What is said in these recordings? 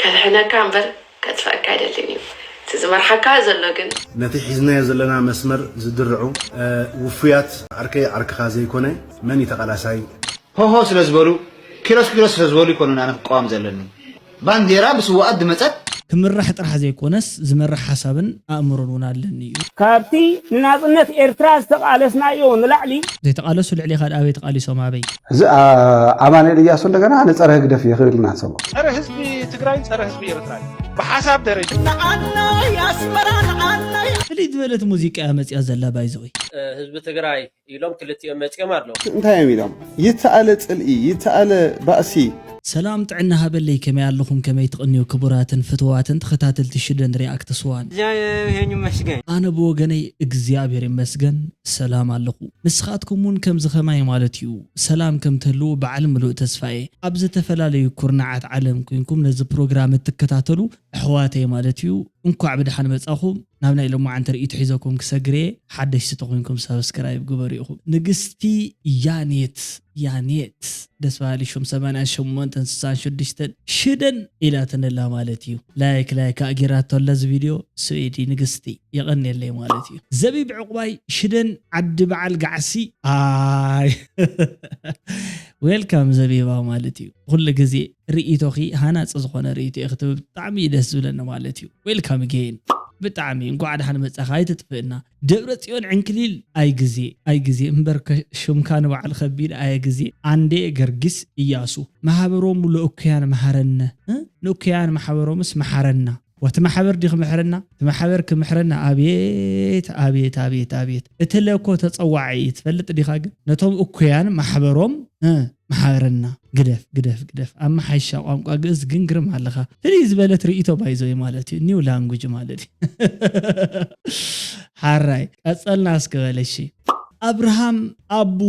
ኣድሕነካ እምበር ከጥፍኣካ ኣይደልን እዩ። እቲ ዝመርሓካ ዘሎ ግን ነቲ ሒዝናዮ ዘለና መስመር ዝድርዑ ውፉያት ዓርከይ ዓርክኻ ዘይኮነ መን እዩ ተቓላሳይ? ሆሆ ስለ ዝበሉ ኪሮስ ኪሮስ ስለ ዝበሉ ይኮኑን ኣነ ክቃወም ዘለኒ። ባንዴራ ብስዋኣት ዝመጸት ክምራሕ ጥራሕ ዘይኮነስ ዝመርሕ ሓሳብን ኣእምሮን እውን ኣለኒ እዩ። ካብቲ ንናጽነት ኤርትራ ዝተቓለስናዮ ንላዕሊ ዘይተቓለሱ ልዕሌኻ ኣበይ ተቓሊሶም ኣበይ? እዚ ኣማኑኤል እያሱ እንደገና ንጸረ ህግደፍ እየ ክብል እናሕሰቦ ጸረ ህዝቢ ትግራይ ጸረ ህዝቢ ኤርትራ እዩ ብሓሳብ ደረጃ ፍልይ ዝበለት ሙዚቃ እያ መፅያ ዘላ ባይዘወይ። ህዝቢ ትግራይ ኢሎም ክልቲኦም መፂኦም ኣለዉ። እንታይ እዮም ኢሎም? ይተኣለ ጽልኢ፣ ይተኣለ ባእሲ። ሰላም ጥዕና ሃበለይ፣ ከመይ ኣለኹም? ከመይ ትቕንዩ ክቡራትን ፍትዋትን ተኸታተልቲ ሽደን ሪኣክት ስዋን? ይሄን ይመስገን። ኣነ ብወገነይ እግዚኣብሔር ይመስገን ሰላም ኣለኹ። ንስኻትኩም እውን ከምዚ ኸማይ ማለት እዩ ሰላም ከም ትህልዉ በዓል ምሉእ ተስፋ እየ። ኣብ ዝተፈላለዩ ኩርናዓት ዓለም ኮይንኩም ነዚ ፕሮግራም እትከታተሉ ኣሕዋተይ ማለት እዩ እንኳዕ ብደሓን መጻኹም። ናብ ናይ ሎማዓንቲ ርእይቶ ሒዘኩም ክሰግር እየ። ሓደሽቲ ተኾይንኩም ሳብስክራይብ ግበሩ ኢኹም። ንግስቲ ያኔት ያኔት ደስ በሃሊ ሹም ሰማንያን ሸሞንተን ስሳን ሽዱሽተን ሽደን ኢላትንላ ማለት እዩ። ላይክ ላይክ ኣጊራቶ ኣላ እዚ ቪድዮ ስዊዲ ንግስቲ የቐንየለይ ማለት እዩ። ዘቢብ ዕቑባይ ሽደን ዓዲ በዓል ጋዕሲ ኣይ ዌልካም ዘቢባ ማለት እዩ። ኩሉ ግዜ ርእይቶኺ ሃናፂ ዝኾነ ርእይቶ ኢኺ ትህቢ ብጣዕሚ እዩ ደስ ዝብለኒ ማለት እዩ። ዌልካም ጌን ብጣዕሚ እንኳዕ ደሓን መፃኻ ኣይትጥፍእና። ደብረ ፅዮን ዕንክሊል ኣይ ግዜ ኣይ ግዜ እምበር ሽምካ ንባዕሉ ከቢድ ኣየ ግዜ ኣንዴ ገርጊስ እያሱ ማህበሮም ንእኩያን መሃረነ ንእኩያን ማሕበሮምስ መሓረና ወቲ ማሕበር ዲ ክምሕረና እቲ ማሕበር ክምሕረና ኣብየት ኣብየት ኣብየት ኣብየት እቲ ለኮ ተፀዋዒ እዩ ትፈልጥ ዲኻ ግን ነቶም እኩያን ማሕበሮም መሓበረና ግደፍ ግደፍ ግደፍ ኣመሓይሻ ቋንቋ ግእዝ ግን ግርም ኣለኻ ፍልይ ዝበለት ርእይቶ ባይዘወይ ማለት እዩ new language ማለት እዩ ሓራይ ቀፀልና እስክበለሺ ኣብርሃም ኣቡ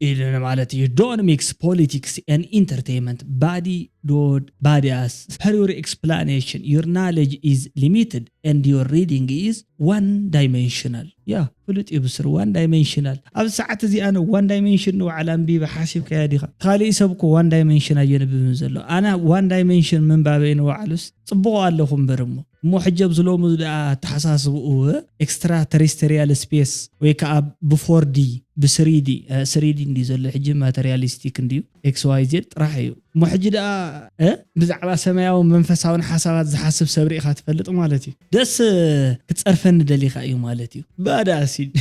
ኢሉኒ ማለት እዩ don't mix politics and entertainment body dod body as per your explanation your knowledge is limited and your reading is one dimensional ያ ፍሉጥ እዩ ብስሩ one dimensional ኣብዚ ሰዓት እዚኣ ነ one dimension ንባዕል ኣንቢበ ሓሲብካያ ዲኻ ካሊእ ሰብ እኮ one dimension ኣየንብብን ዘሎ ኣነ one dimension ምንባበይ ንባዕሉስ ፅቡቕ ኣለኹ እምበር እሞ እሞ ሕጂ ኣብዚ ሎሚ ደኣ ኣተሓሳስብኡ extra terrestrial space ወይ ከዓ ብፎርዲ ብስሪዲ ስሪዲ እንዲ ዘሎ ሕጂ ማተሪያሊስቲክ እንዲዩ XYZ ጥራሕ እዩ እሞ ሕጂ ደኣ ብዛዕባ ሰማያዊ መንፈሳውን ሓሳባት ዝሓስብ ሰብ ርኢኻ ትፈልጥ ማለት እዩ ደስ ክትፀርፈኒ ደሊኻ እዩ ማለት እዩ ባዳ ኣሲድ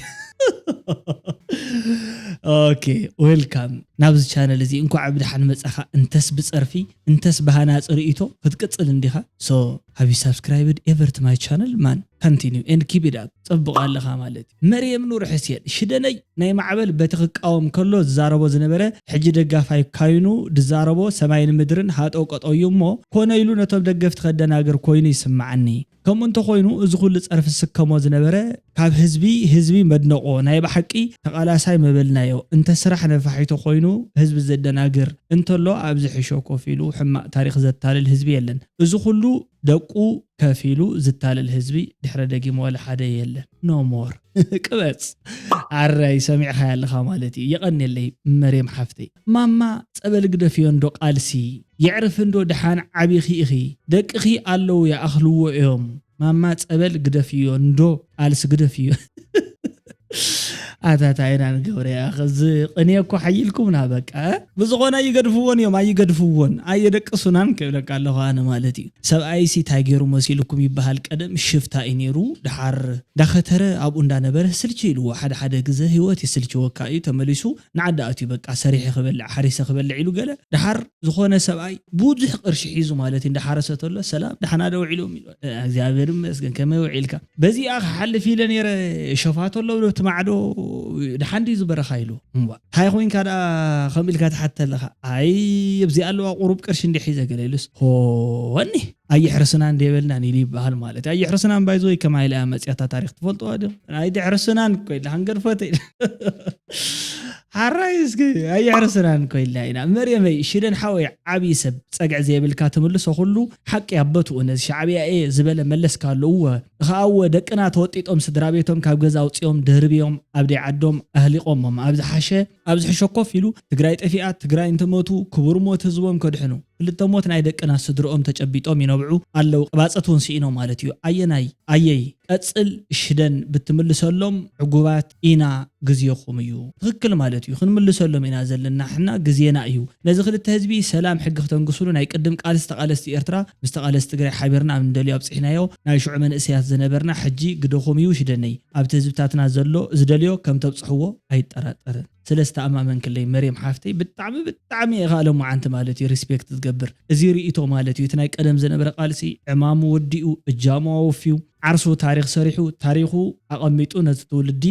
ኦኬ ዌልካም ናብዚ ቻነል እዚ እንኳዕ ብድሓን መፃኻ እንተስ ብፀርፊ እንተስ ብሃናፂ ርእይቶ ክትቅፅል እንዲኻ so have you subscribed ever to my channel man continue and keep it up ፅቡቕ ኣለኻ ማለት እዩ መርየም ኑር ሕስየን ሽደነይ ናይ ማዕበል በቲ ክቃወም ከሎ ዝዛረቦ ዝነበረ ሕጂ ደጋፋይ ካይኑ ድዛረቦ ሰማይን ምድርን ሃጠው ቀጠው እዩ እሞ ኮነ ኢሉ ነቶም ደገፍቲ ከደናግር ኮይኑ ይስምዓኒ ከምኡ እንተኾይኑ እዚ ኩሉ ጸርፊ ዝስከሞ ዝነበረ ካብ ህዝቢ ህዝቢ መድነቆ ናይ ብሓቂ ተቓላሳይ መበልናዮ እንተ ስራሕ ነፋሒቶ ኮይኑ ህዝቢ ዘደናግር እንተሎ ኣብዚ ሕሾ ኮፍ ኢሉ ሕማቕ ታሪኽ ዘታልል ህዝቢ የለን እዚ ኩሉ ደቁ ከፊሉ ዝታለል ህዝቢ ድሕረ ደጊም ዋላ ሓደ የለን no more ቅበጽ ኣራይ ሰሚዕኻያ ኣለኻ ማለት እዩ የቐንየለይ መርየም ሓፍተይ ማማ ጸበል ግደፍዮ እንዶ ቃልሲ የዕርፊ እንዶ ደሓን ዓቢኺ ኢኺ ደቅኺ ኣለዉ ይኣኽልዎ እዮም ማማ ጸበል ግደፍዮ እንዶ ቃልሲ ግደፍዮ ኣታ ታይ ኢና ንገብረ ያኸ እዚ ቅኔ እኮ ሓይልኩምና በቃ ብዝኾነ ኣይገድፍዎን እዮም ኣይገድፍዎን ኣየደቅሱናን ክብለካ ኣለኹ ኣነ ማለት እዩ ሰብኣይሲ ታይ ገይሩ መሲልኩም ይበሃል ቀደም ሽፍታ እዩ ነይሩ ድሓር እንዳኸተረ ኣብኡ እንዳነበረ ስልቺ ኢልዎ ሓደ ሓደ ግዘ ህይወት ይስልችወካ እዩ ተመሊሱ ንዓዲ ኣትዩ በቃ ሰሪሐ ክበልዕ ሓሪሰ ክበልዕ ኢሉ ገለ ድሓር ዝኾነ ሰብኣይ ብዙሕ ቅርሺ ሒዙ ማለት እዩ እንዳሓረሰ ተሎ ሰላም ዳሕና ዶ ውዒሎም ኢሉ እግዚኣብሔር ይመስገን ከመይ ውዒልካ በዚኣ ክሓልፍ ኢለ ነይረ ሸፋቶ ኣሎ ዶ ትማዕዶ ዳሓን ድዩ ዝበረኻ ኢሉ እምባ እንታይ ኮይንካ ደኣ ከም ኢልካ ትሓተ ኣለኻ ኣይ ኣብዚ ኣለዋ ቁሩብ ቅርሺ እንዲ ሒዘ ገለ ኢሉስ ሆወኒ ኣይሕርስናን ደበልናን ኢሉ ይበሃል ማለት ኣይሕርስናን ባይዞይ ከማይ ኢላ መፅያታ ታሪክ ትፈልጥዋ ዶ ኣይድሕርስናን እኮ ኢላ ሃንገድፈተ ኢላ ሓራይ እስኪ ኣየሕርስናን ኮይልና ኢና መርየመይ ሽደን ሓወይ ዓብዪ ሰብ ጸግዒ ዘይብልካ ትምልሶ ኩሉ ሓቂ ኣበትኡ ነዚ ሻዕብያ እየ ዝበለ መለስካ ኣለዎ ኸኣወ ደቅና ተወጢጦም ስድራ ቤቶም ካብ ገዛ ኣውፂኦም ደርብዮም ኣብ ደይ ዓዶም ኣህሊቖሞም ኣብ ዝሓሸ ኣብ ዝሕሸ ኮፍ ኢሉ ትግራይ ጠፊኣ ትግራይ እንትመቱ ክቡር ሞት ህዝቦም ከድሕኑ ክልተ ሞት ናይ ደቅና ስድርኦም ተጨቢጦም ይነብዑ ኣለዉ። ቅባፀት እውን ስኢኖም ማለት እዩ። ኣየናይ ኣየይ ቀፅል ሽደን ብትምልሰሎም ዕጉባት ኢና ግዜኹም እዩ። ትኽክል ማለት እዩ። ክንምልሰሎም ኢና ዘለና ሕና ግዜና እዩ። ነዚ ክልተ ህዝቢ ሰላም ሕጊ ክተንግሱሉ ናይ ቅድም ቃልሲ ተቓለስቲ ኤርትራ ምስ ተቓለስቲ ትግራይ ሓቢርና ኣብ ንደልዮ ኣብፂሕናዮ ናይ ሽዑ መንእሰያት ዝነበርና ሕጂ ግደኹም እዩ ሽደነይ ኣብቲ ህዝብታትና ዘሎ ዝደልዮ ከም ተብፅሕዎ ኣይጠራጠርን። ስለዝተኣማመንክለይ መርየም ሓፍተይ ብጣዕሚ ብጣዕሚ እየ ከኣሎም መዓንቲ ማለት እዩ ሪስፔክት ዝገብር እዚ ርእቶ ማለት እዩ። እቲ ናይ ቀደም ዝነበረ ቃልሲ ዕማሙ ወዲኡ እጃሙ ኣወፍዩ ዓርሱ ታሪኽ ሰሪሑ ታሪኹ ኣቐሚጡ ነቲ ትውልዲ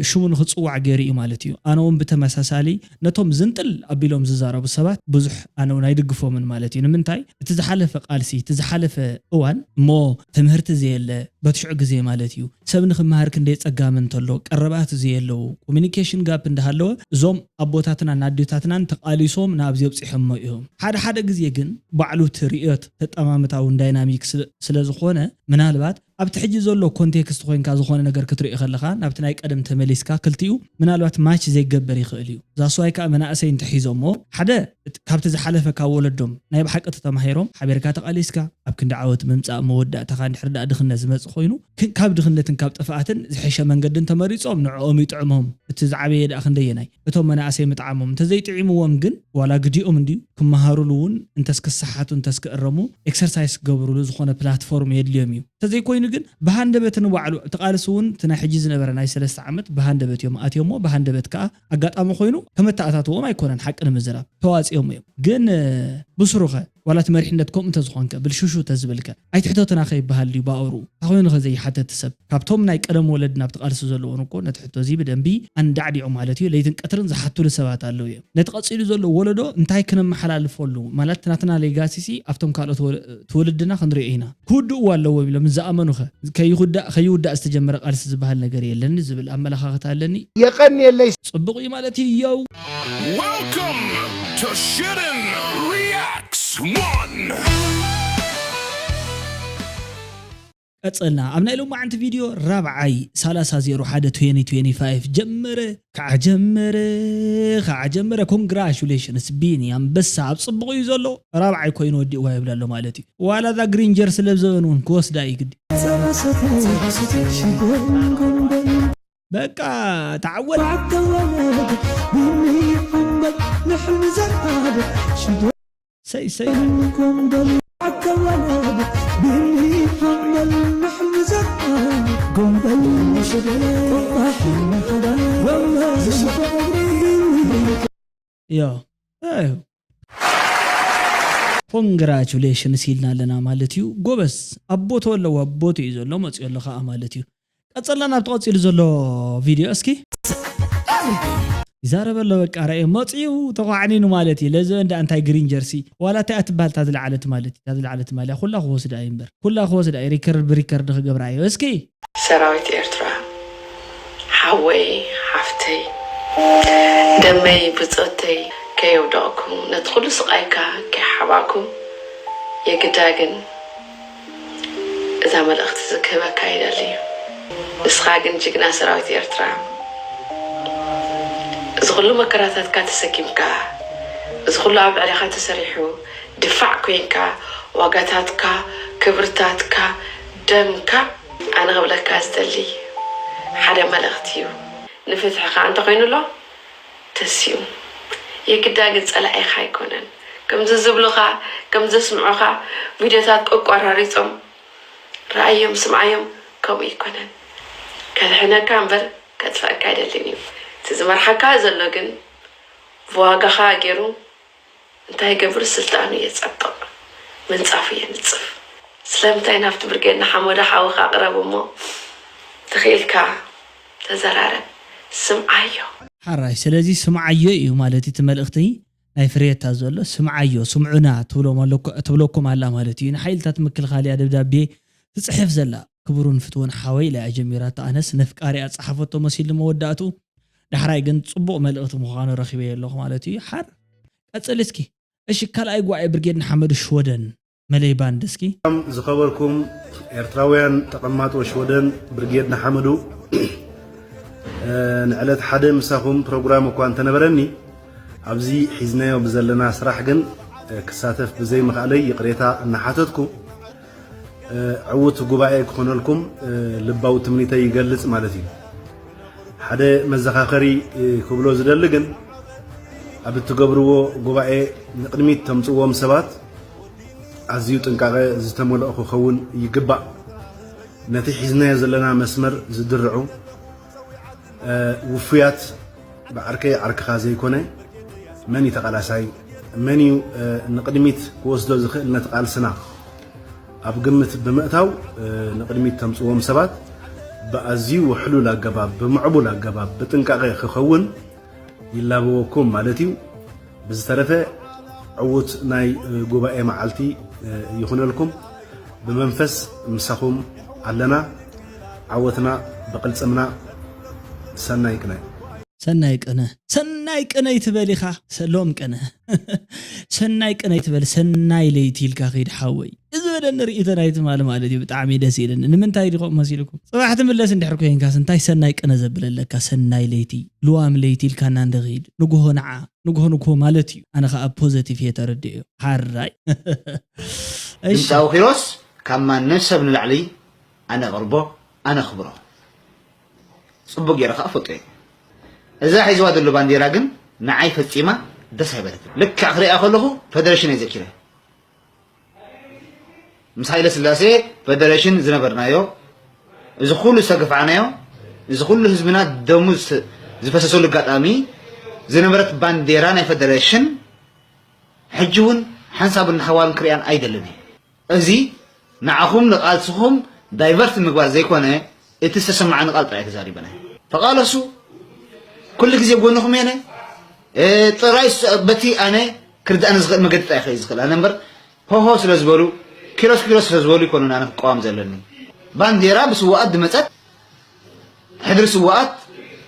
ሽሙ ንክፅዋዕ ገይሩ እዩ ማለት እዩ። ኣነ እውን ብተመሳሳሊ ነቶም ዝንጥል ኣቢሎም ዝዛረቡ ሰባት ብዙሕ ኣነ እውን ኣይድግፎምን ማለት እዩ። ንምንታይ እቲ ዝሓለፈ ቃልሲ እቲ ዝሓለፈ እዋን እሞ ትምህርቲ ዘየለ በትሽዑ ግዜ ማለት እዩ ሰብ ንክመሃር ክንደይ ጸጋም እንተሎ ቀረባት ዘየለዉ ኮሚኒኬሽን ጋፕ እንዳሃለወ እዞም ኣቦታትናን ኣዴታትናን ተቓሊሶም ናብዚ ኣብፂሖሞ እዮም። ሓደ ሓደ ግዜ ግን ባዕሉ እቲ ርእዮት ተጠማምታውን ዳይናሚክ ስለ ዝኾነ ምናልባት ኣብቲ ሕጂ ዘሎ ኮንቴክስት ኮይንካ ዝኾነ ነገር ክትርኢ ከለኻ ናብቲ ናይ ቀደም ተመሊስካ ክልቲኡ ምናልባት ማች ዘይገበር ይኽእል እዩ። ዛስዋይ ከዓ መናእሰይ እንተሒዞሞ ሓደ ካብቲ ዝሓለፈ ካብ ወለዶም ናይ ብሓቂ ተተማሂሮም ሓቢርካ ተቓሊስካ ኣብ ክንዲ ዓወት ምምፃእ መወዳእታኻ እንድሕር ደኣ ድኽነት ዝመፅእ ኮይኑ ካብ ድኽነትን ካብ ጥፍኣትን ዝሐሸ መንገድን ተመሪፆም ንዕኦም ይጥዕሞም። እቲ ዝዓበየ ደኣ ክንደየናይ እቶም መናእሰይ ምጥዓሞም እንተዘይጥዒምዎም ግን ዋላ ግዲኦም እንድዩ ክመሃሩሉ እውን እንተስ ክሰሓቱ እንተስ ክእረሙ ኤክሰርሳይስ ክገብሩሉ ዝኾነ ፕላትፎርም የድልዮም እዩ። እንተዘይኮይኑ ግን ብሃንደበት ንባዕሉ እቲ ቃልሲ እውን እቲ ናይ ሕጂ ዝነበረ ናይ ሰለስተ ዓመት ብሃንደበት እዮም ኣትዮሞ ብሃንደበት ከዓ ኣጋጣሚ ኮይኑ ከመተኣታትዎም ኣይኮነን ሓቂ ንምዝራብ ተዋፂኦም እዮም። ግን ብስሩኸ ዋላ እቲ መሪሕነት ከምኡ እንተዝኾንከ ብልሹሹ ተዝብልከ ኣይትሕተቱና ከይበሃል ድዩ ብኣውርኡ እንታኾይኑ ከ ዘይሓተት ሰብ ካብቶም ናይ ቀደም ወለድና ኣብቲ ቃልሲ ዘለዎን እኮ ነቲ ሕቶ እዚ ብደንቢ ኣንዳዕዲዑ ማለት እዩ ለይትን ቀትርን ዝሓቱሉ ሰባት ኣለዉ እዮም። ነቲ ቀፂሉ ዘሎ ወለዶ እንታይ ክነመሓላልፈሉ ማለት ናትና ሌጋሲሲ ኣብቶም ካልኦት ትውልድና ክንሪኦ ኢና። ክውድእዎ ኣለዎም ኢሎም ዝኣመኑኸ ከይውዳእ ዝተጀመረ ቃልሲ ዝበሃል ነገር የለን ዝብል ኣመለኻኽታ ኣለኒ። የቐንየለይ። ጽቡቕ እዩ ማለት እዩ። Welcome to Shootin' Reacts one. ቀጸልና ኣብ ናይ ሎማዓንቲ ቪድዮ ራብዓይ ሰላሳ ዜሮ ሓደ twenty twenty-five ጀመረ ከዓ ጀመረ ከዓ ጀመረ። ኮንግራቹሌሽንስ ቢኒ ኣንበሳ ኣብ ጽቡቕ እዩ ዘሎ። ራብዓይ ኮይኑ ወዲእዋ ይብል ኣሎ ማለት እዩ። ዋላ እዛ ግሪን ጀርሲ ለብዘበን እውን ክወስዳ እዩ ግዲ። በቃ ተዓወት። ሰይ ሰይ ዮ ኮንግራቹሌሽንስ ኢልና ኣለና ማለት እዩ። ጎበዝ ኣብ ቦትኡ ኣለዎ ኣብ ቦትኡ እዩ ዘሎ መፅኡ ኣሎ ከዓ ማለት እዩ። ቀፀልና ናብቲ ቀፂሉ ዘሎ ቪድዮ እስኪ ይዛረበ ኣሎ በቃ ረእየ መፅኡ ተኳዕኒኑ ማለት እዩ። ለዚ እንዳ እንታይ ግሪን ጀርሲ ዋላ እንታይ እያ ትበሃል እታ ዝለዓለት ማለት እዩ። እታ ዝለዓለት ማልያ ኩላ ክወስዳ እዩ እምበር ኩላ ክወስዳ እዩ። ሪከርድ ብሪከርድ ክገብራ እዩ እስኪ ሰራዊት ኤርትራ ሓወይ ሓፍተይ ደመይ ብጾተይ ከየውደቕኩ ነቲ ኩሉ ስቓይካ ከይሓባእኩ የግዳ ግን እዛ መልእኽቲ እዚ ክህበካ ይደሊ። ንስኻ ግን ጅግና ሰራዊት ኤርትራ እዚ ኩሉ መከራታትካ ተሰኪምካ እዚ ኩሉ ኣብ ልዕሌኻ ተሰሪሑ ድፋዕ ኮይንካ ዋጋታትካ ክብርታትካ ደምካ ኣነ ክብለካ ዝደሊ ሓደ መልእኽቲ እዩ። ንፍትሒ ኸኣ እንተኾይኑ ኣሎ ተሲኡ። የግዳ ግን ጸላኢኻ ኣይኮነን። ከምዚ ዝብሉኻ፣ ከም ዘስምዑኻ ቪድዮታት ቆቋራሪጾም ረኣዮም ስምዓዮም ከምኡ ኣይኮነን። ከድሕነካ እምበር ከጥፍኣካ ኣይደልን እዩ። እቲ ዝመርሓካ ዘሎ ግን ብዋጋኻ ገይሩ እንታይ ይገብር ስልጣኑ የጸብቕ ምንጻፉ የንጽፍ ስለምንታይ ናብቲ ብርጌድ ንሓመዱ ሓውኻ ቅረብ እሞ ተኺእልካ ተዘራረብ ስምዓዮ። ሓራይ ስለዚ ስምዓዮ እዩ ማለት እቲ መልእኽቲ ናይ ፍሬታ ዘሎ ስምዓዮ ስምዑና ትብሎም ኣለኩ ትብለኩም ኣላ ማለት እዩ ንሓይልታት ምክልኻል እያ ደብዳቤ ትጽሕፍ ዘላ ክቡርን ፍትውን ሓወይ ኢላ እያ ጀሚራቶ ኣነስ ነፍቃሪኣ ዝጸሓፈቶ መሲሉ መወዳእትኡ ዳሕራይ ግን ጽቡቕ መልእኽቲ ምዃኑ ረኺበዮ ኣለኹ ማለት እዩ ሓር ቀጽል እስኪ እሺ ካልኣይ ጉባኤ ብርጌድ ንሓመዱ ሽወደን መለይ ባንድ እስኪ። ዝኸበርኩም ኤርትራውያን ተቐማጦ ሽወደን፣ ብርጌድ ንሓመዱ፣ ንዕለት ሓደ ምሳኹም ፕሮግራም እኳ እንተነበረኒ፣ ኣብዚ ሒዝናዮ ብዘለና ስራሕ ግን ክሳተፍ ብዘይምኽኣለይ ይቕሬታ እናሓተትኩ፣ ዕዉት ጉባኤ ክኾነልኩም ልባዊ ትምኒተይ ይገልጽ ማለት እዩ። ሓደ መዘኻኸሪ ክብሎ ዝደሊ ግን፣ ኣብ እትገብርዎ ጉባኤ ንቕድሚት ተምጽዎም ሰባት ኣዝዩ ጥንቃቐ ዝተመልኦ ክኸውን ይግባእ። ነቲ ሒዝናዮ ዘለና መስመር ዝድርዑ ውፉያት ብዓርከይ ዓርክኻ ዘይኮነ፣ መን እዩ ተቓላሳይ፣ መን እዩ ንቕድሚት ክወስዶ ዝኽእል ነቲ ቃልስና ኣብ ግምት ብምእታው ንቕድሚት ተምጽዎም ሰባት ብኣዝዩ ውሕሉል ኣገባብ፣ ብምዕቡል ኣገባብ፣ ብጥንቃቐ ክኸውን ይላበወኩም ማለት እዩ። ብዝተረፈ ዕዉት ናይ ጉባኤ መዓልቲ ይኹነልኩም። ብመንፈስ ምሳኹም ኣለና። ዓወትና ብቕልጽምና። ሰናይ ቅነ። ሰናይ ቅነ፣ ሰናይ ቅነ ይትበል ኢኻ። ሰሎም ቅነ። ሰናይ ቅነ ይትበል፣ ሰናይ ለይቲ ኢልካ ኸይድ ሓወይ። እዚ በለኒ ርእይቶ ናይ ትማሊ ማለት እዩ። ብጣዕሚ ደስ ኢለኒ። ንምንታይ ዲኹም መሲልኩም? ጽባሕ ትምለስ እንድሕር ኮይንካስ እንታይ ሰናይ ቅነ ዘብለለካ? ሰናይ ለይቲ፣ ልዋም ለይቲ ኢልካና እንድኺድ፣ ንግሆ ንዓ፣ ንግሆ ንግሆ ማለት እዩ። ኣነ ኸኣ ፖዘቲቭ እየ ተረዲኦ። ሓራይ። እሺ። ድምፃዊ ኪሮስ ካብ ማንም ሰብ ንላዕሊ ኣነ ኣቕርቦ፣ ኣነ ኣኽብሮ። ጽቡቅ ገይረ ከኣ ፈልጦ እየ። እዛ ሒዝዋ ዘሎ ባንዴራ ግን ንዓይ ፈጺማ ደስ ኣይበለትን። ልክዕ ክሪኣ ከለኹ ፈደረሽን እየ ዘኪረ። ምስ ሃይለ ስላሴ ፈደረሽን ዝነበርናዮ፣ እዚ ኩሉ ዝተገፋዕናዮ፣ እዚ ኩሉ ህዝብና ደሙ ዝፈሰሰሉ ኣጋጣሚ ዝነበረት ባንዴራ ናይ ፈደረሽን ሕጂ እውን ሓንሳብን ንሓዋሩን ክሪኣን ኣይደልን እየ። እዚ ንዓኹም ንቓልስኹም ዳይቨርት ምግባር ዘይኮነ፣ እቲ ዝተሰማዓኒ ቃል ጥራይ ተዛሪበ። ናይ ተቓለሱ፣ ኩሉ ግዜ ጎንኹም እየ። እ፣ ጥራይ ስ-፣ በቲ ኣነ ክርዳእኒ ዝኽእል መገዲ ጥራይ ክኸይድ ዝኽእል ኣነ እምበር፣ ሆሆ ስለ ዝበሉ፣ ኪሮስ ኪሮስ ስለ ዝበሉ ይኮኑን ኣነ ክቃወም ዘለኒ። ባንዴራ ብስዋኣት ዝመጸት፣ ሕድሪ ስዋኣት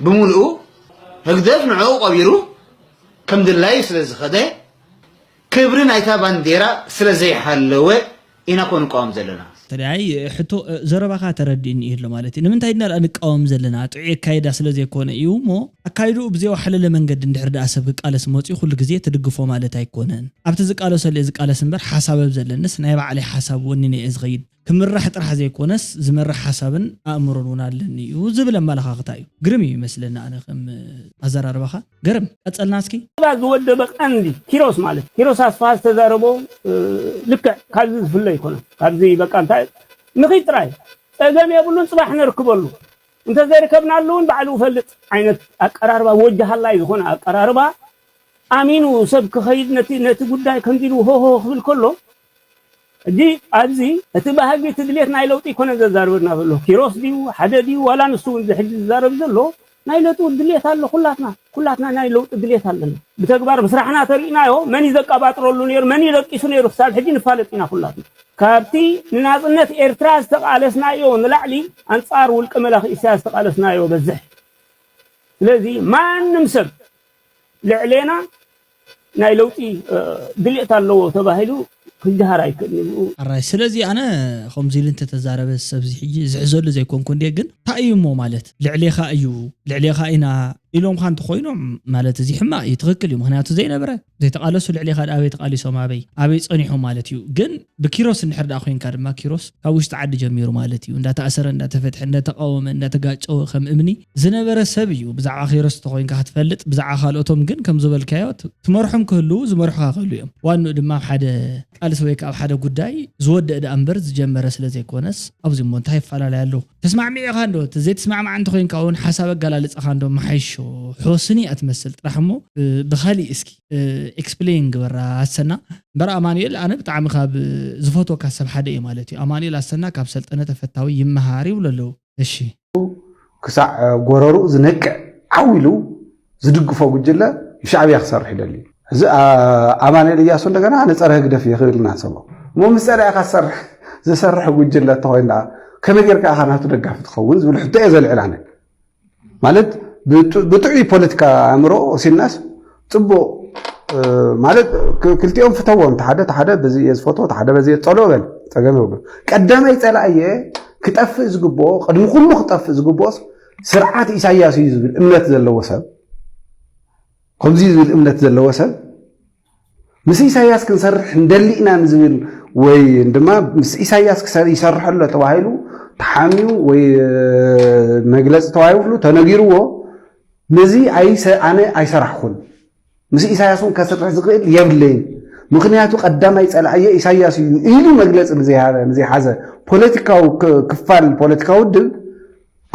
ብምሉኡ ህግደፍ ንዕኡ ቀቢሩ ከም ድላዩ ስለ ዝኸደ፣ ክብሪ ናይታ ባንዴራ ስለ ዘይሓለወ ኢና ኮ ንቃወም ዘለና። ተደኣይ ሕቶ፣ እ፣ ዘረባኻ ተረዲእኒ እዩ ኣሎ ማለት እዩ። ንምንታይ ድና ደኣ ንቃወም ዘለና? ጥዑይ ኣካይዳ ስለ ዘይኮነ እዩ እሞ፣ ኣካይድኡ ብዘይዋሕለለ መንገዲ እንድሕር ደኣ ሰብ ክቃለስ መጺኡ ኩሉ ግዜ ትድግፎ ማለት ኣይኮነን። ኣብቲ ዝቃለሰሉ እየ ዝቃለስ እምበር፣ ሓሳብ ኣብ ዘለንስ ናይ ባዕለይ ሓሳብ ወኒነ እየ ዝኸይድ። ክምራሕ ጥራሕ ዘይኮነስ፣ ዝመርሕ ሓሳብን ኣእምሮን እውን ኣለኒ እዩ ዝብል ኣመለኻኽታ እዩ። ግርም እዩ ይመስለኒ ኣነ ከም ኣዘራርባኻ። ገርም፣ ቀጸልና እስኪ። እዛ ዝወደበ ቀንዲ ኪሮስ ማለት ኪሮስ ኣስፋሃ ዝተዛረቦ፣ እ፣ ልክዕ ካብዚ ዝፍለ ኣይኮነን። ካብዚ በቃ እንታይ ንኺድ ጥራይ ጸገም የብሉን፣ ጽባሕ ነርክበሉ። እንተዘይርከብናሉ እውን ባዕሉ ፈልጥ ዓይነት ኣቀራርባ፣ ወጃሃላይ ዝኾነ ኣቀራርባ ኣሚኑ ሰብ ክኸይድ ነቲ፣ ነቲ ጉዳይ ከምዚ ኢሉ ሆሆ ክብል ከሎ፣ ሕጂ ኣብዚ እቲ ባህጊ፣ እቲ ድሌት ናይ ለውጢ ኣይኮነ ዘዛርበና ዘሎ። ኪሮስ ድዩ፣ ሓደ ድዩ፣ ዋላ ንሱ እውን እዚ ሕጂ ዝዛረብ ዘሎ ናይ ለውጢ ድሌት ኣሎ። ኩላትና፣ ኩላትና ናይ ለውጢ ድሌት ኣለና። ብተግባር ምስራሕና ተሪእናዮ፣ መን እዩ ዘቀባጥረሉ ነይሩ፣ መን እዩ ደቂሱ ነይሩ፣ ክሳብ ሕጂ ንፋለጥ ኢና ኩላትና። ካብቲ ንናጽነት ኤርትራ ዝተቓለስናዮ ንላዕሊ ኣንጻር ውልቀ መላኺ ኢሳያስ ዝተቓለስናዮ በዝሕ። ስለዚ ማንም ሰብ ልዕሌና ናይ ለውጢ፣ እ፣ ድሌት ኣለዎ ተባሂሉ ክጀሃር ኣይክእልን እዩ። ኣራይ፣ ስለዚ ኣነ ከምዚ ኢሉ እንተተዛረበ ሰብዚ ሕጂ ዝሕዘሉ ዘይኮንኩ እንድየ፣ ግን እንታይ እዩ እሞ ማለት ልዕሌኻ እዩ፣ ልዕሌኻ ኢና ኢሎምኻ እንተኾይኖም ማለት እዚ ሕማቕ እዩ፣ ትኽክል እዩ። ምኽንያቱ ዘይነበረ ዘይተቓለሱ ልዕሌኻ ደኣ ኣበይ ተቓሊሶም፣ ኣበይ፣ ኣበይ ጸኒሖም ማለት እዩ። ግን ብኪሮስ እንድሕር ደኣ ኮይንካ ድማ ኪሮስ ካብ ውሽጢ ዓዲ ጀሚሩ ማለት እዩ፣ እንዳተኣሰረ፣ እንዳተፈትሐ፣ እንዳተቃወመ፣ እንዳተጋጨወ ከም እምኒ ዝነበረ ሰብ እዩ። ብዛዕባ ኪሮስ እንተኾይንካ ክትፈልጥ፣ ብዛዕባ ካልኦቶም ግን ከም ዝበልካዮ ት-፣ ትመርሖም ክህልዉ፣ ዝመርሑኻ ክህልዉ እዮም። ዋንኡ ድማ ኣብ ሓደ ቃልሲ ወይ ከዓ ኣብ ሓደ ጉዳይ ዝወደእ ደኣ እምበር ዝጀመረ ስለ ዘይኮነስ፣ ኣብዚ እሞ እንታይ ይፈላለይ ኣለዉ? ተስማዕሚዑ ኢኻ እንዶ? እቲ ዘይትስማዕማዕ እንተኾይንካ እውን ሓሳብ ኣገላልጻኻ እንዶ መሓይሾ? ሕወስኒ እያ ትመስል ጥራሕ እሞ፣ እ፣ ብኻሊእ እስኪ፣ እ፣ ኤክስፕሌን ግበራ ኣሰና። እምበር ኣማኑኤል ኣነ ብጣዕሚ ካብ ዝፈትወካ ሰብ ሓደ እየ ማለት እዩ። ኣማኑኤል ኣሰና ካብ ሰልጠነ ተፈታዊ ይመሃር ይብሉ ኣለዉ። እሺ። ክሳዕ ጎረርኡ ዝነቅዕ ዓው ኢሉ ዝድግፎ ጉጅለ ሻዕብያ ክሰርሕ ይደሊ እዩ። እዚ፣ ኣ-፣ ኣማኑኤል እያሱ እንደገና ኣነ ጸረ ህግደፍ እየ ክብል እናሰቦ። እሞ ምስ ጸላኢኻ ዝሰርሕ፣ ዝሰርሕ ጉጅለ እንተኾይኑ ደኣ ከመይ ጌርካ ኢኻ ናቱ ደጋፊ ትኸውን ዝብል ሕቶ እየ ዘልዕል ኣነ። ማለት ብጡ-፣ ብጥዑይ ፖለቲካ ኣእምሮ ወሲድናስ ጽቡቕ ማለት ክልቲኦም ፍተዎም፣ ሓደ ሓደ በዚ እየ ዝፈትዎ፣ ሓደ በዚ እየ ዝጸልኦ በል፣ ጸገም የብሉ። ቀዳማይ ጸላእየ ክጠፍእ ዝግብኦ፣ ቅድሚ ኩሉ ክጠፍእ ዝግብኦስ ስርዓት ኢሳያስ እዩ ዝብል እምነት ዘለዎ ሰብ፣ ከምዚ ዝብል እምነት ዘለዎ ሰብ ምስ ኢሳያስ ክንሰርሕ እንደሊ ኢና ንዝብል ወይ ድማ ምስ ኢሳያስ ክሰ- ይሰርሕ ኣሎ ተባሂሉ ተሓሚዩ ወይ መግለፂ ተዋሂብሉ ተነጊርዎ፣ ነዚ ኣይሰ- ኣነ ኣይሰራሕኩን፣ ምስ ኢሳያስ እውን ከስርሕ ዝኽእል የብለይን፣ ምኽንያቱ ቀዳማይ ጸላእየ ኢሳያስ እዩ ኢሉ መግለፂ ንዘይሃበ ንዘይሓዘ ፖለቲካዊ ክ- ክፋል ፖለቲካዊ ውድብ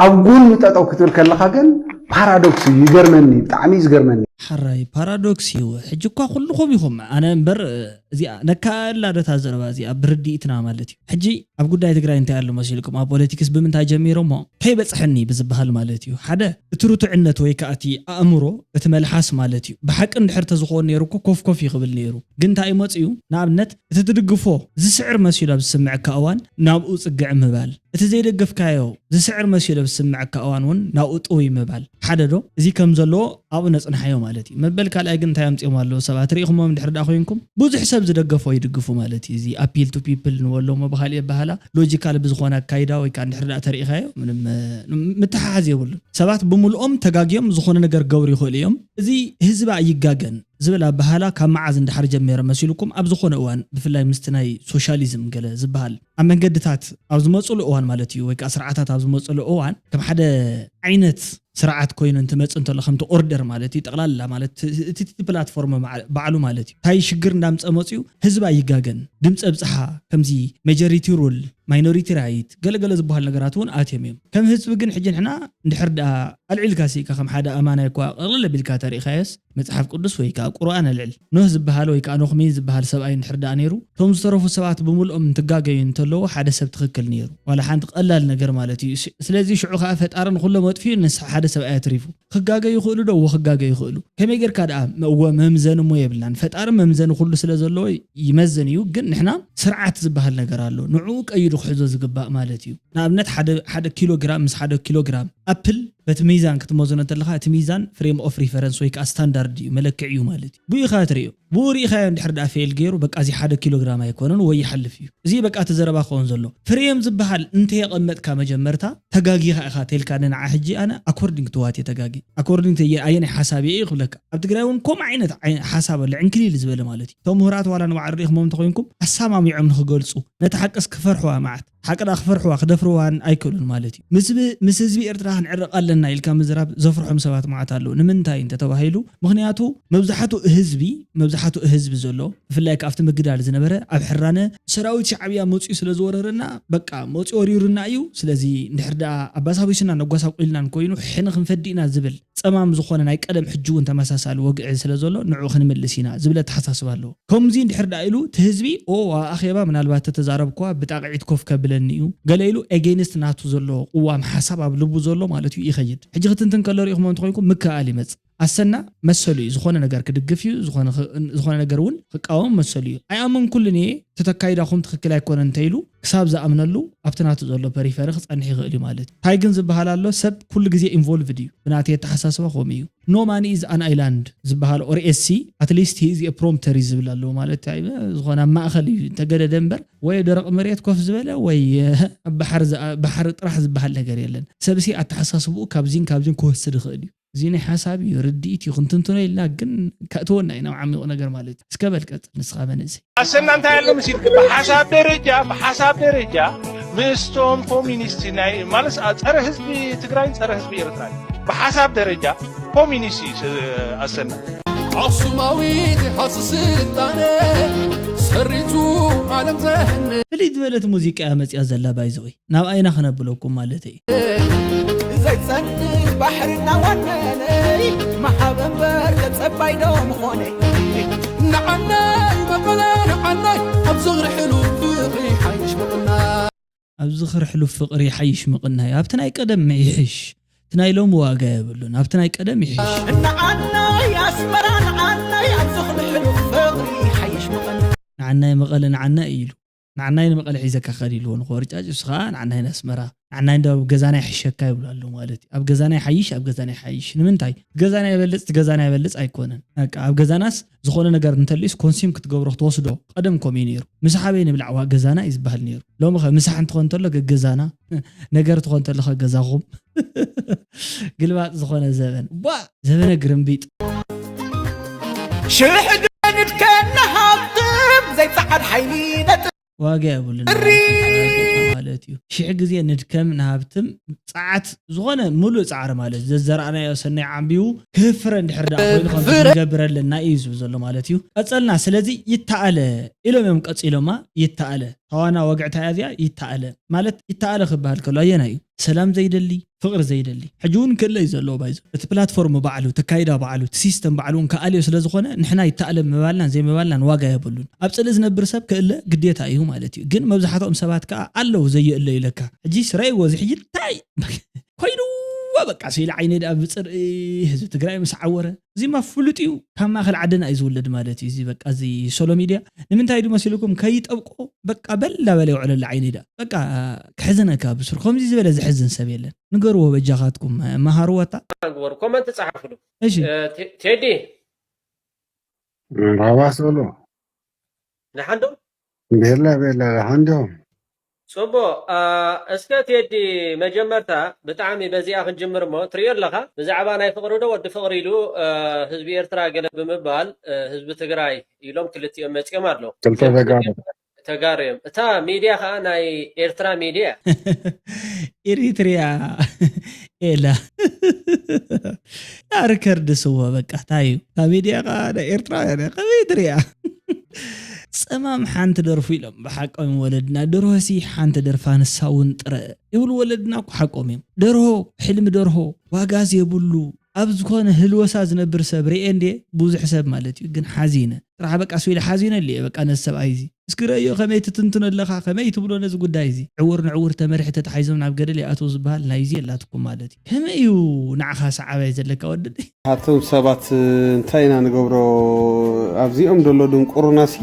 ኣብ ጎኑ ጠጠው ክትብል ከለኻ ግን ፓራዶክስ እዩ። ይገርመኒ፣ ብጣዕሚ እዩ ዝገርመኒ። ሓራይ ፓራዶክስ እዩ። ሕጂ እኳ ኩልኹም ኢኹም ኣነ እምበር እዚኣ ነካላ ደታ ዘረባ እዚኣ ብርድኢትና ማለት እዩ። ሕጂ ኣብ ጉዳይ ትግራይ እንታይ ኣሎ መሲልኩም ኣብ ፖለቲክስ ብምንታይ ጀሚሮሞ ከይበፅሐኒ ብዝበሃል ማለት እዩ። ሓደ እቲ ርቱዕነት ወይ ከዓ እቲ ኣእምሮ እቲ መልሓስ ማለት እዩ። ብሓቂ እንድሕር ተዝኸውን ነይሩ እኮ ኮፍ ኮፍ ይኽብል ነይሩ። ግን እንታይ መፅኡ? ንኣብነት እቲ ትድግፎ ዝስዕር መሲሉ ኣብ ዝስምዐካ እዋን ናብኡ ፅግዕ ምባል፣ እቲ ዘይደገፍካዮ ዝስዕር መሲሉ ኣብ ዝስምዐካ እዋን እውን ናብኡ ጥውይ ምባል ሓደ ዶ? እዚ ከም ዘለዎ ኣብኡ ነፅንሓዮ ማለት እዩ። መበል ካልኣይ ግን እንታይ ኣምፅኦም ኣለዉ ሰባት ርኢኹሞም እንድሕር ደኣ ኮይንኩም ብዙሕ ሰብ ዝደገፎ ይድግፉ ማለት እዩ። እዚ appeal to people ንበሎ እሞ ብካሊእ ኣበሃላ ሎጂካል ብዝኾነ ኣካይዳ ወይ ከዓ እንድሕር ደኣ ተሪኢኻዮ ምንም ምትሓሓዝ የብሉን። ሰባት ብምልኦም ተጋግዮም ዝኾነ ነገር ክገብሩ ይኽእሉ እዮም። እዚ ህዝቢ ኣይጋገን ዝብል ኣበሃላ ካብ መዓዝ እንድሓር ጀሚረ መሲልኩም ኣብ ዝኾነ እዋን ብፍላይ ምስቲ ናይ ሶሻሊዝም ገለ ዝበሃል ኣብ መንገድታት ኣብ ዝመፅሉ እዋን ማለት እዩ ወይ ከዓ ስርዓታት ኣብ ዝመፅሉ እዋን ከም ሓደ ዓይነት ስርዓት ኮይኑ እንትመፅእ እንተሎ ከምቲ ኦርደር ማለት እዩ ጠቕላላ ማለት እቲ ፕላትፎርም ባዕሉ ማለት እዩ እንታይ ሽግር እንዳምፀ መፅኡ ህዝቢ ኣይጋገን ድምፂ ኣብፅሓ ከምዚ ሜጆሪቲ ሩል ማይኖሪቲ ራይት ገለገለ ዝበሃል ነገራት እውን ኣትዮም እዮም ከም ህዝቢ ግን ሕጂ ንሕና እንድሕር ደኣ ኣልዒልካ ሲካ ከም ሓደ ኣማናይ እኳ ቅልል ቢልካ ተሪኢኻዮስ መፅሓፍ ቅዱስ ወይ ከዓ ቁርኣን ኣልዕል ኖህ ዝበሃል ወይ ከዓ ኖኽሜን ዝበሃል ሰብኣይ እንድሕር ደኣ ነይሩ እቶም ዝተረፉ ሰባት ብምልኦም እንትጋገዩ እንተለዉ ሓደ ሰብ ትኽክል ነይሩ ዋላ ሓንቲ ቀላል ነገር ማለት እዩ ስለዚ ሽዑ ከዓ ፈጣሪ ንኩሎ መጥፊኡ ንስ ሓደ ሰብኣይ ኣትሪፉ ክጋገዩ ይኽእሉ ዶ እወ ክጋገዩ ይኽእሉ ከመይ ጌርካ ደኣ እወ መምዘን እሞ የብልናን ፈጣሪ መምዘኒ ኩሉ ስለ ዘለዎ ይመዝን እዩ ግን ንሕና ስርዓት ዝበሃል ነገር ኣሎ ንዕኡ ቀይዱ ክሕዞ ዝግባእ ማለት እዩ ንኣብነት ሓደ ኪሎ ግራም ምስ ሓደ ኪሎ ግራም ኣፕል በቲ ሚዛን ክትመዝኖ እንተለካ እቲ ሚዛን frame of reference ወይ ከዓ ስታንዳርድ እዩ መለክዕ እዩ ማለት እዩ ብኡ ኢኻ ትሪኦ ብኡ ሪኢኻዮ እንድሕር ደኣ ፌል ገይሩ በቃ እዚ ሓደ ኪሎ ግራም ኣይኮነን ወይ ይሓልፍ እዩ እዚ በቃ እቲ ዘረባ ክኸውን ዘሎ ፍሬም ዝበሃል እንተየቐመጥካ መጀመርታ ተጋጊኻ ኢኻ ተልካ ንንዓ ሕጂ ኣነ according to what እየ ተጋጊ according to ኣየናይ ሓሳብ እየ ክብለካ ኣብ ትግራይ እውን ከምኡ ዓይነት ሓሳብ ኣሎ ዕንክሊል ዝበለ ማለት እዩ እቶም ምሁራት ዋላ ንባዕሉ ሪኢኹሞም እንተኮይንኩም ኣሳማሚዖም ንክገልፁ ነቲ ሓቅስ ክፈርሕዋ መዓት ሓቂ ደኣ ክፈርሕዋ ክደፍርዋን ኣይክእሉን ማለት እዩ። ምስ ህዝቢ ኤርትራ ክንዕረቕ ኣለና ኢልካ ምዝራብ ዘፍርሖም ሰባት መዓት ኣለዉ። ንምንታይ እንተተባሂሉ ምኽንያቱ መብዛሕትኡ ህዝቢ መብዛሕትኡ ህዝቢ ዘሎ ብፍላይ ከኣ ኣብቲ ምግዳል ዝነበረ ኣብ ሕራነ ሰራዊት ሻዕብያ መፅዩ ስለ ዝወረረና በቃ መፅዩ ወሪሩና እዩ። ስለዚ እንድሕር ደኣ ኣባሳቢሱናን ኣጓሳቑልናን ኮይኑ ሕነ ክንፈዲ ኢና ዝብል ጸማም ዝኾነ ናይ ቀደም ሕጂ እውን ተመሳሳሊ ወግዒ ስለ ዘሎ ንዑ ክንምልስ ኢና ዝብል ኣተሓሳስባ ኣለዎ። ከምዚ እንድሕር ደኣ ኢሉ እቲ ህዝቢ ኦ ኣብ ኣኼባ ምናልባት ተተዛረብኩዋ ብጣቕዒት ኮፍ ከብለኒ እዩ ገለ ኢሉ against ናቱ ዘሎ ቅዋም ሓሳብ ኣብ ልቡ ዘሎ ማለት እዩ ይኸይድ። ሕጂ ክትንትን ከሎ ርኢኹሞ እንተኾይንኩም ምክእኣል ይመጽእ። ኣሰና መሰሉ እዩ ዝኾነ ነገር ክድግፍ እዩ ዝኾነ ነገር እውን ክቃወም መሰሉ እዩ። ኣይኣመንኩሉን እየ እቲ ተካይዳኹም ትኽክል ኣይኮነን እንተኢሉ ክሳብ ዝኣምነሉ ኣብቲ ናቱ ዘሎ ፐሪፈሪ ክጸንሕ ይኽእል እዩ ማለት እዩ። እንታይ ግን ዝበሃል ኣሎ ሰብ ኩሉ ግዜ ኢንቮልቭድ እዩ። ብናተይ ኣተሓሳስባ ከምኡ እዩ። No man is an island ዝበሃል or SC at least he is a promontory ዝብል ኣለዎ ማለት እንታይ ዝኾነ ኣብ ማእኸል እዩ እንተገደደ እምበር ወይ ደረቕ መሬት ኮፍ ዝበለ ወይ ኣብ ባሕሪ ጥራሕ ዝበሃል ነገር የለን። ሰብሲ ኣተሓሳስብኡ ካብዚን ካብዚን ክወስድ ይኽእል እዩ። እዚ ናይ ሓሳብ እዩ፣ ርድኢት እዩ፣ ክንትንትኖ ኢልና ግን ከእትወና እዩ ናብ ዓሚቑ ነገር ማለት እዩ። እስከ በል ቀጽል ንስኻ መንእሰይ። ኣሰና እንታይ ኣሎ መሲልክ? ብሓሳብ ደረጃ ብሓሳብ ደረጃ ምስቶም ኮሚኒስት ናይ ማለት ጸረ ህዝቢ ትግራይን ጸረ ህዝቢ ኤርትራን ብሓሳብ ደረጃ ኮሚኒስት እዩ ኣሰና። ኣኽሱማዊት ሃሲ ስልጣነ ሰሪቱ ዓለም ዘህነ። ፍልይ ዝበለት ሙዚቃ እያ መፅያ ዘላ ባይዘወይ ናብኣ ኢና ክነብለኩም ማለተይ እዩ። ዘይጸንህ ባሕሪ እናዋነነይ መሓበንበር ተጸባይ ዶ ምኾነ ንዓናይ መቐለ ንዓናይ ኣብ ዝኽሪ ሕሉፍ ፍቕሪ ሓይሽ ምቕናይ ኣብ ዝኽሪ ሕሉፍ ፍቕሪ ሓይሽ ምቕናይ ኣብቲ ናይ ቀደም ይሕሽ እቲ ናይ ሎሚ ዋጋ የብሉን ኣብቲ ናይ ቀደም ይሕሽ ንዓናይ ኣስመራ ንዓናይ ኣብ ዝኽሪ ሕሉፍ ፍቕሪ ሓይሽ ምቕናይ ንዓናይ መቐለ ንዓናይ ኢሉ ንዓናይ ንመቐለ ሒዘካ ክኸድ ኢልዎ ንኾርጫጭ፣ እሱ ኸዓ ንዓናይ ናስመራ፣ ንዓናይ እንዳ ኣብ ገዛና ይሕሸካ ይብሉ ኣለዉ ማለት እዩ። ኣብ ገዛና ይሓይሽ፣ ኣብ ገዛና ይሓይሽ። ንምንታይ? ገዛና ይበልጽ፣ እቲ ገዛና ይበልጽ ኣይኮነን። በቃ ኣብ ገዛናስ ዝኾነ ነገር እንተልዩስ ኮንሲም ክትገብሮ ክትወስዶ ቀደም ከምኡ እዩ ነይሩ። ምሳሕ ኣበይ ንብላዕ ዋ ገዛና እዩ ዝበሃል ነይሩ። ሎሚ ኸ ምሳሕ እንትኾን እንተሎ ገገዛና፣ ነገር ትኾን እንተሎ ኸ ገዛኹም። ግልባጥ ዝኾነ ዘበን። ቧ! ዘበነ ግርምቢጥ። ሽሕ ግዜ ንድከም ንሃብትም ዘይጸዓድ ሓይሊ ነጥብ። ዋጋ የብሉን እሪ! ማለት እዩ። ሽሕ ግዜ ንድከም ንሃብትም ጸዓት ዝኾነ ሙሉእ ጻዕሪ ማለት ዘዘራእናዮ ሰናይ ዓንቢቡ ክህፍረ እንድሕር ደኣ ኮይኑ ከም ፍረ! ክንገብር ኣለና እዩ ዝብል ዘሎ ማለት እዩ። ቀጸልና ስለዚ ይተኣለ ኢሎም እዮም ቀጺሎማ ይተኣለ። ታዋና ወግዕታ እያ እዚኣ ይተኣለ ማለት ይተኣለ ክበሃል ከሎ ኣየናይ እዩ? ሰላም ዘይደሊ፣ ፍቕሪ ዘይደሊ። ሕጂ እውን ክእለ እዩ ዘለዎ ባይዞ። እቲ ፕላትፎርም ባዕሉ፣ እቲ ኣካይዳ ባዕሉ፣ እቲ ሲስተም ባዕሉ እውን ክኣልዮ ስለ ዝኾነ ንሕና ይተኣለ ምባልናን ዘይምባልናን ዋጋ የብሉን። ኣብ ጽልኢ ዝነብር ሰብ ክእለ ግዴታ እዩ ማለት እዩ። ግን መብዛሕትኦም ሰባት ከኣ ኣለዉ ዘየእለዩ ለካ። ሕጂ ስራይዎ እዚ ሕጂ እንታይ ኮይንዎ በቃ ስኢለ ዓይነይ ደኣ ብጽርኢ ህዝቢ ትግራይ ምስ ዓወረ። እዚማ ፍሉጥ እዩ። ካብ ማእከል ዓድና እዩ ዝውለድ ማለት እዩ። እዚ በቃ እዚ ሶሎ ሚድያ ንምንታይ ድዩ መሲልኩም ከይጠብቆ በቃ በላ በለ ይውዕለሉ ዓይነይ ደኣ። በቃ ክሕዝነካ ብስሩ። ከምዚ ዝበለ ዘሕዝን ሰብ የለን። ንገርዎ በጃኻትኩም፣ መሃርዎ እታ። ግበሩ፣ ኮመንት ጸሓፉሉ። እሺ። እ፣ ቴ-፣ ቴዲ። መርሃባ ሶሎ። ደሓን ዶ? ቤላ፣ ቤላ፣ ደሓን ዶ? ጽቡቕ። አ፣ እስከ ቴዲ መጀመርታ ብጣዕሚ በዚኣ ክንጅምር እሞ፣ ትርእዮ ኣለኻ? ብዛዕባ ናይ ፍቕሪ ዶ ወዲ ፍቕሪ ኢሉ፣ አ፣ ህዝቢ ኤርትራ ገለ ብምባል፣ አ፣ ህዝቢ ትግራይ ኢሎም ክልቲኦም መጺኦም ኣለዉ። ክልተ ክልቲኦም ተጋሩ። ተጋሩ እዮም። እታ ሚድያ ኸኣ ናይ ኤርትራ ሚድያ። ኤሪትሪያ ኤላ። ሪከርድ ስዎ በቃ፣ እንታይ እዩ? እታ ሚድያ ኸኣ ናይ ኤርትራውያን እያ። ከመይ ትሪኣ? ጸማም ሓንቲ ደርፉ ኢሎም ብሓቆም ወለድና። ደርሆሲ ሓንቲ ደርፋ ንሳ እውን ጥረ ይብሉ ወለድና እኮ ሓቆም እዮም። ደርሆ፣ ሕልሚ ደርሆ፣ ዋጋ ዘይብሉ፣ ኣብ ዝኾነ ህልወሳ ዝነብር ሰብ ርኤ እንዴ ብዙሕ ሰብ ማለት እዩ። ግን ሓዚነ። ጥራሕ በቃ ስዊል ሓዚነ ኣለ በቃ ነዚ ሰብኣይ እዚ። እስኪ ረእዮ ከመይ ትትንትኖ ኣለኻ፣ ከመይ ትብሎ ነዚ ጉዳይ እዚ። ዕውር ንዕውር ተመሪሒ ተታሒዞም ናብ ገደል ይኣትዉ ዝበሃል ናይዚ የላትኩም ማለት እዩ። ከመይ እዩ ንዓኻ ሰዓባይ ዘለካ ወደይ? ኣቶም ሰባት እንታይ ኢና ንገብሮ ኣብዚኦም ዘሎ ድንቁርናሲ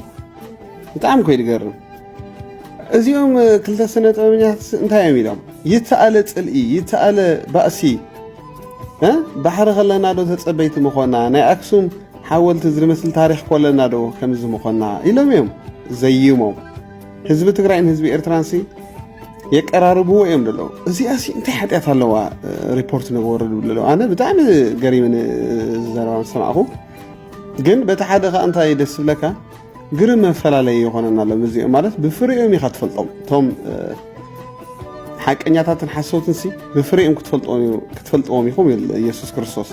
ብጣዕሚ እኮ እዩ ዝገርም። እዚኦም ክልተ ስነ ጥበበኛታት እንታይ እዮም ኢሎም? ይተኣለ ጽልኢ፣ ይተኣለ ባእሲ። እ? ባሕሪ ከለና ዶ ተጸበይቲ ምኾና? ናይ ኣክሱም ሓወልቲ ዝመስል ታሪኽ ኮለና ዶ ከምዚ ምኾና? ኢሎም እዮም ዘይሞም። ህዝቢ ትግራይን ህዝቢ ኤርትራንሲ የቀራርብዎ እዮም ዘለዉ። እዚኣሲ እንታይ ሓጢኣት ኣለዋ? እ፣ ሪፖርት ንግበሩ ዝብሉ ዘለዉ። ኣነ ብጣዕሚ ገሪምኒ፣ እ፣ ዘረባ ምስ ሰማዕኹ። ግን በቲ ሓደ ኸኣ እንታይ ደስ ዝብለካ? ግርም መፈላለዪ ይኾነና ኣሎ። ምስዚኦም ማለት ብፍሪኦም ኢኻ ትፈልጦም። እቶም፣ እ፣ ሓቀኛታትን ሓሰውትንሲ ብፍሪኦም ክትፈልጥዎም እዩ-፣ ክትፈልጥዎም ኢኹም ይብል ኢየሱስ ክርስቶስ።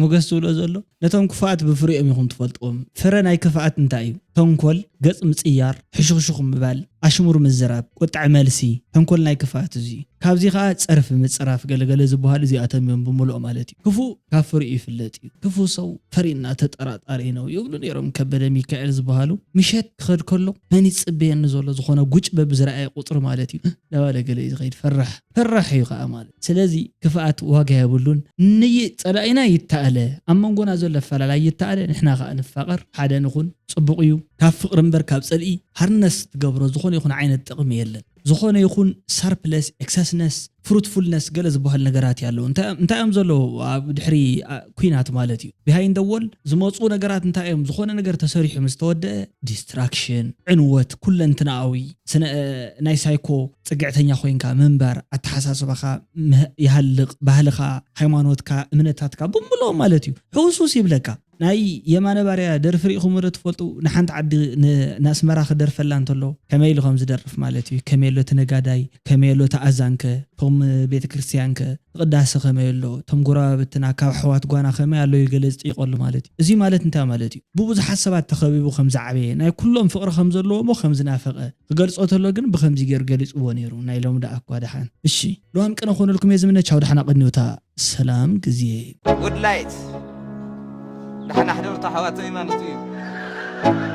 ሞገስ ዝብሎ ዘሎ ነቶም ክፉኣት ብፍሪኦም ኢኹም ትፈልጥዎም። ፍረ ናይ ክፍኣት እንታይ እዩ? ተንኮል፣ ገጽ ምጽያር፣ ሕሹኽሹኽ ምባል፣ ኣሽሙር ምዝራብ፣ ቁጥዐ መልሲ፣ ተንኮል ናይ ክፍኣት እዚ እዩ። ካብዚ ኸኣ ጸርፊ ምጽራፍ ገለገለ ዝበሃሉ እዚኣቶም እዮም ብምልኦ ማለት እዩ። ክፉእ ካብ ፍሪኡ ይፍለጥ እዩ። ክፉእ ሰው ፈሪና ተጠራጣሪ ነው ይብሉ ነይሮም ከበደ ሚካኤል ዝበሃሉ። ምሸት ክኸድ ከሎ መን ይጽበየኒ ዘሎ ዝኾነ ጉጭ በብዝረኣየ ቁጽሪ ማለት እዩ። እንዳበለ ገለ እዩ ዝኸይድ ፈራሕ። ፈራሕ እዩ ኸኣ ማለት። ስለዚ ክፍኣት ዋጋ የብሉን። ንይ-፣ ጸላኢና ይተኣለ፣ ኣብ መንጎና ዘሎ ኣፈላላይ ይተኣለ፣ ንሕና ኸኣ ንፋቐር፣ ሓደ ንኹን፣ ጽቡቕ እዩ። ካብ ፍቕሪ እምበር ካብ ጽልኢ ሃርነስ ትገብሮ ዝኾነ ይኹን ዓይነት ጥቕሚ የለን። ዝኾነ ይኹን ሰርፕለስ፣ ኤክሰስነስ፣ ፍሩትፉልነስ ገለ ዝበሃል ነገራት እዩ ኣለዉ። እንታይ፣ እንታይ እዮም ዘለዉ ኣብ ድሕሪ፣ ኣ፣ ኲናት ማለት እዩ? ቢሃይንድ ደ ዎል ዝመጹ ነገራት እንታይ እዮም? ዝኾነ ነገር ተሰሪሑ ምስ ተወደአ ዲስትራክሽን፣ ዕንወት፣ ኩለንትናዊ ስነ-፣ እ፣ ናይ ሳይኮ ጽግዕተኛ ኮይንካ ምንባር፣ ኣተሓሳስባኻ ምህ-፣ ይሃልቕ፣ ባህልኻ፣ ሃይማኖትካ፣ እምነታትካ ብምልኦም ማለት እዩ። ሕውስውስ ይብለካ። ናይ የማነ ባርያ ደርፊ ርኢኹም ዶ ትፈልጡ? ንሓንቲ ዓዲ ን-፣ ንኣስመራ ክደርፈላ እንተሎ ከመይ ኢሉ ከም ዝደርፍ ማለት እዩ። ከመይ ኣሎ እቲ ነጋዳይ፣ ከመይ ኣሎ እቲ ኣዛንከ፣ እቶም ቤተ ክርስቲያንከ፣ ቅዳሴ ከመይ ኣሎ፣ እቶም ጎረባብትና ካብ ኣሕዋት ጓና ከመይ ኣሎ ይገልጽ ይቐሉ ማለት እዩ። እዚ ማለት እንታይ ማለት እዩ? ብብዙሓት ሰባት ተኸቢቡ ከም ዝዓበየ፣ ናይ ኩሎም ፍቕሪ ከም ዘለዎ እሞ ከም ዝናፈቐ ክገልጾ ተሎ ግን ብኸምዚ ገይሩ ገሊጽዎ ነይሩ። ናይ ሎሚ ደኣ እኳ ደሓን። እሺ፣ ለዋም ቅነ ኮነልኩም እየ ዝምነ። ቻው፣ ደሓና ቀንዩታ። ሰላም ግዜ። ጉድ ላይት ደሓና ሕደሩ ኣሕዋተይ ማለት እዩ።